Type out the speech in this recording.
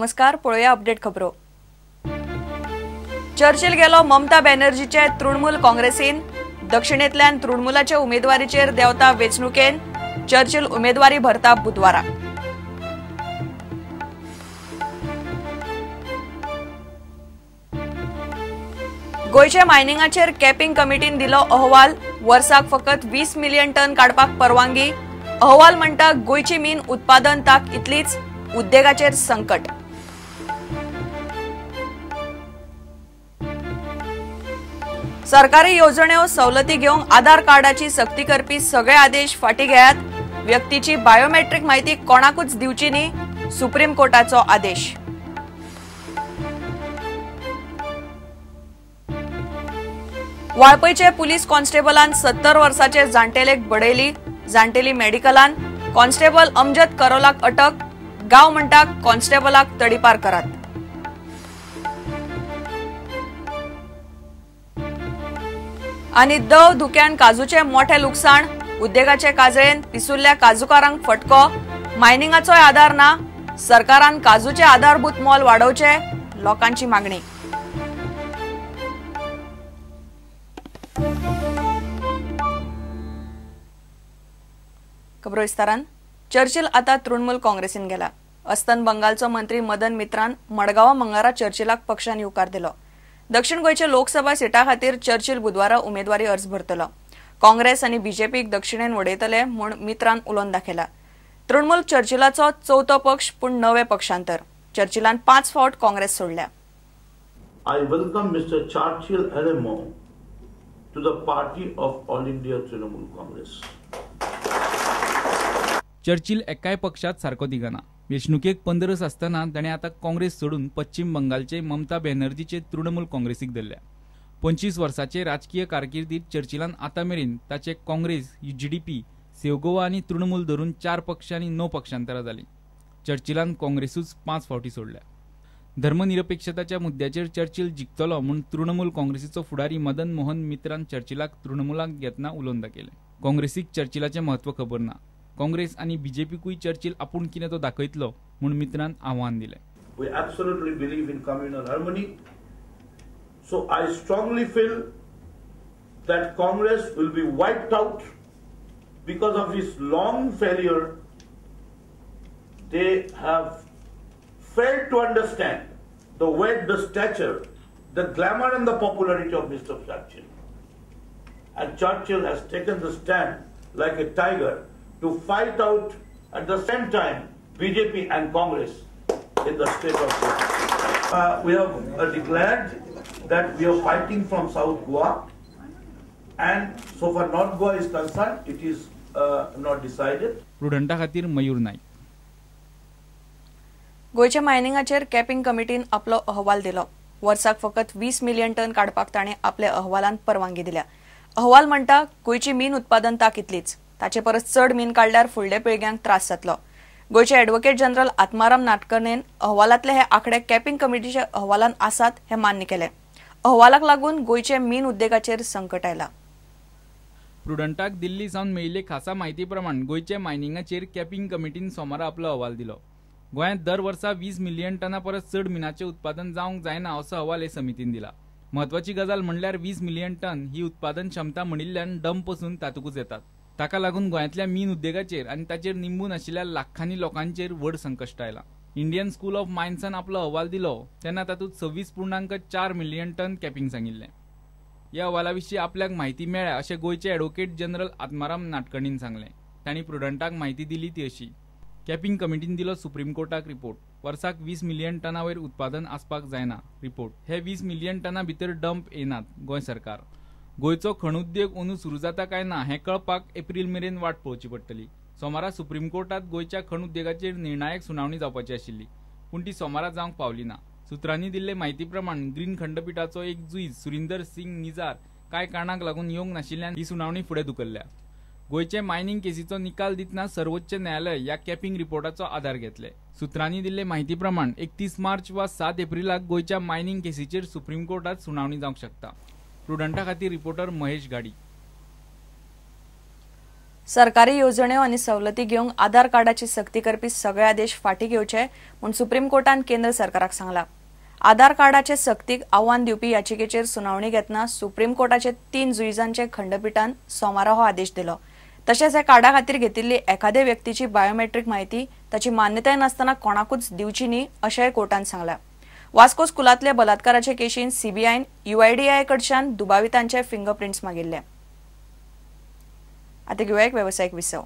नमस्कार, पळोवया अपडेट खबरो। चर्चिल गेलो ममता बॅनर्जीचे तृणमूल काँग्रेसीन। दक्षिणेंतल्यान तृणमूलाचे उमेदवारीचेर देंवता वेंचणुकेन। चर्चिल उमेदवारी भरता बुधवारा। गोंयच्या मायनिंगाचेर कॅपिंग कमिटीन दिलो अहवाल। वर्साक फकत 20 मिलियन टन काडपाक परवानगी। अहवाल म्हणटा गोंयची मीन उत्पादन ताक इतलीच, उद्देगाचेर संकट। सरकारी येवजण्यो सवलती घेवंक आधार कार्डाची सक्ती करपी सगळे आदेश फाटी घेयात। व्यक्तीची बायोमेट्रीक माहिती कोणाकूच दिवची न्ही, सुप्रीम कोर्टाचो आदेश। वाळपयचे पुलीस कॉन्स्टेबलान 70 वर्साचे जाण्टेलेक बडयली। जाण्टेली मेडिकलान कॉन्स्टेबल अमजद करोलाक अटक। गांव म्हणटा कॉन्स्टेबलाक तडीपार करात। आनी दव धुक्यान काजूचे मोठे लुकसाण। उद्देगाचे काजळेन पिसुल्ल्या काजूकारांक फटको। मायनिंगाचोय आधार ना, सरकारान काजूचे आधारभूत मोल वाडोवचे, लोकांची मागणी। खबरो विस्तारान। चर्चिल आता तृणमूल काँग्रेसीन गेला। अस्तंत बंगालचो मंत्री मदन मित्रान मडगांवा मंगळारा चर्चिलाक पक्षान येवकार दिलो। दक्षिण गोंयच्या लोकसभा सिटा खातीर चर्चिल बुधवारा उमेदवारी अर्ज भरतलो। काँग्रेस आनी बीजेपीक दक्षिणेन वडयतले म्हूण मित्रान उलोवन दाखयला। तृणमूल चर्चिलाचो चवथो पक्ष, पूण नवे पक्षांतर। चर्चिलान 5 फावट काँग्रेस सोडल्या। I welcome mister Churchill Alemao to the party of All India Trinamool Congress. Churchill एकाय पक्षात सारको दिगना। वेंचणुकेक पंदरस आसतना ताणें आतां काँग्रेस सोडून पश्चिम बंगालचे ममता बॅनर्जीचे तृणमूल काँग्रेसीक धरल्या। 25 वर्साचे राजकीय कारकिर्दीत चर्चिलान आतां मेरेन ताचे काँग्रेस, जीडीपी, सेव गोवा आनी तृणमूल धरून 4 पक्ष आनी 9 पक्षांतरां जालीं। चर्चिलान काँग्रेसूच 5 फावटी सोडल्या। धर्मनिरपेक्षताच्या मुद्द्याचेर चर्चिल जिखतलो म्हूण तृणमूल काँग्रेसीचो फुडारी मदन मोहन मित्रान चर्चिलाक तृणमूलाक घेतना उलोवन दाखयलें। काँग्रेसीक चर्चिलाचें म्हत्व खबर ना। काँग्रेस आनी बीजेपीकूय चर्चिल आपूण कितें तो दाखयतलो म्हूण मित्रान आव्हान दिलें। We absolutely believe in communal harmony. So I strongly feel that Congress will be wiped out because of its long failure. They have failed to understand the weight, the stature, the glamour and the popularity of Mr. Churchill. And Churchill has taken the stand like a tiger to fight out at the same time BJP and Congress in the state of Goa. We have declared that we are fighting from South Goa, and so far North Goa is concerned, it is not decided. प्रुडंटा खातीर मयूर नाईक। गोंयच्या मायनिंगाचेर capping कमिटीन आपलो अहवाल दिलो। वर्साक फकत 20 million ton काडपाक ताणें आपल्या अहवालान परवानगी दिल्या। अहवाल म्हणटा गोंयची मीन उत्पादन ताक इतलीच, ताचे परस चड मीन काडल्यार फुडल्या पिळग्यांक त्रास जातलो। गोंयचे ॲडव्होकेट जनरल आत्माराम नाटकर्णेन अहवालांतले हे आंकडे कॅपिंग कमिटीच्या अहवालान आसात हे मान्य केले। अहवालाक लागून गोंयचे मीन उद्देगाचेर संकट आयला। प्रुडंटाक दिल्ली सावन मेळिल्ले खासा म्हायती प्रमाण गोंयच्या मायनिंगाचेर कॅपिंग कमिटीन सोमारा आपलो अहवाल दिलो। गोंयांत दर वर्सा 20 मिलियन टना परस चड मिनाचें उत्पादन जावंक जायना असो अहवाल हे समितीन दिला। म्हत्वाची गजाल म्हणल्यार 20 मिलियन टन ही उत्पादन क्षमता म्हणिल्ल्यान डंप पसून तातूंकच येतात। ताका लागून गोंयांतल्या मीन उद्देगाचेर आनी ताचेर निंबून आशिल्ल्या लाखांनी लोकांचेर व्हड संकश्ट आयलां। इंडियन स्कूल ऑफ मायन्सान आपलो अहवाल दिलो तेन्ना तातूंत 26.4 मिलियन टन कॅपिंग सांगिल्लें। ह्या अहवाला विशीं आपल्याक म्हायती मेळ्ळ्या अशें गोंयचे ॲडव्होकेट जनरल आत्माराम नाटकर्णीन सांगलें। तांणी प्रुडंटाक म्हायती दिली ती अशी: कॅपिंग कमिटीन दिलो सुप्रीम कोर्टाक रिपोर्ट। वर्साक 20 मिलियन टना वयर उत्पादन आसपाक जायना रिपोर्ट। हे 20 मिलियन टना भितर डंप येनात। गोंय सरकार गोंयचो खण उद्योग अंदू सुरू जाता काय ना हें कळपाक एप्रील मेरेन वाट पळोवची पडटली। सोमारा सुप्रीम कोर्टात गोंयच्या खण उद्देगाचेर निर्णायक सुनावणी जावपाची आशिल्ली, पूण ती सोमारा जावंक पावली ना। सुत्रांनी दिल्ले म्हायती प्रमाण ग्रीन खंडपीठाचो एक जुईज सुरिंदर सिंग निजार कांय कारणांक लागून येवंक नाशिल्ल्यान ही सुनावणी फुडें धुकल्ल्या। गोंयचे मायनिंग केसीचो निकाल दितना सर्वोच्च न्यायालय ह्या कॅपिंग रिपोर्टाचो आधार घेतले। सुत्रांनी दिल्ले म्हायती प्रमाण 31 मार्च वा 7 एप्रिलाक गोंयच्या मायनिंग केसीचेर सुप्रीम कोर्टात सुनावणी जावंक शकता। प्रुडंटा खातीर रिपोर्टर महेश गाडी। सरकारी येवजण्यो आनी सवलती घेवंक आधार कार्डाची सक्ती करपी सगळे आदेश फाटीं घेवचे म्हूण सुप्रीम कोर्टान केंद्र सरकाराक सांगला. आधार कार्डाचे सक्तीक आव्हान दिवपी याचिकेचेर सुनावणी घेतना सुप्रीम कोर्टाचे 3 जुईजांचे खंडपीठान सोमारा हो आदेश दिलो. तशेंच ह्या कार्डा खातीर घेतिल्ली एखादे व्यक्तीची बायोमेट्रीक म्हायती ताची मान्यताय नासतना कोणाकूच दिवची न्ही अशेंय कोर्टान सांगलां. वास्को स्कुलांतले बलात्काराचे केशीन सीबीआयन युआयडीआय कडच्यान दुबावितांचे फिंगरप्रिंट्स मागिल्ले. आतां घेवया एक वेवसायीक विसव.